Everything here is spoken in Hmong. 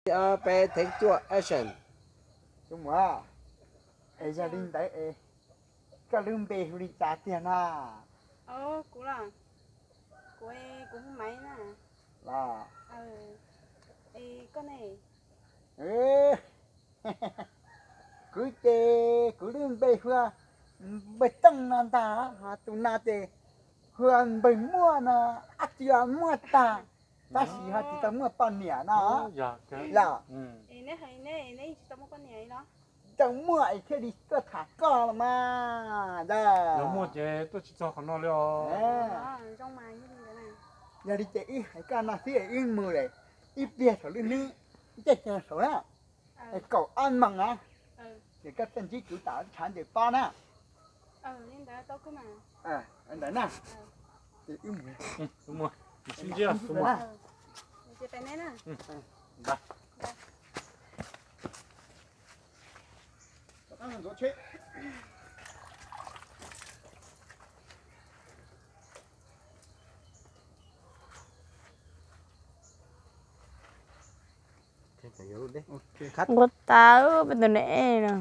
Peb thev cuaj, action. Tub muam, es yog li ntawd es koj lub npe hu li cas tiag na? Kuv los, kuv, kuv hu Maiv na. Los, es koj ne? Kuv ces kuv lub npe hu ua Npawg Tooj no ntag, ho tus no ces hu ua Npawg Muaj no, dab tsi los muaj tag, tab sis ho tsis tau muaj poj niam no. Los, tsis tau muaj es thiaj li tuaj tham koj los mas. Yog muaj ces tuaj tsis txog qhov no li os. Yog li ces wb hais koj no xwb es wb mus lawm, ib pliag saum lub hnub ncej saud na, kaum ob moos na, ces koj tuaj ntsib kuv tom tshav ncaws pob na. Ntawd na, ces wb mus. Nquag tau peb tus ne no.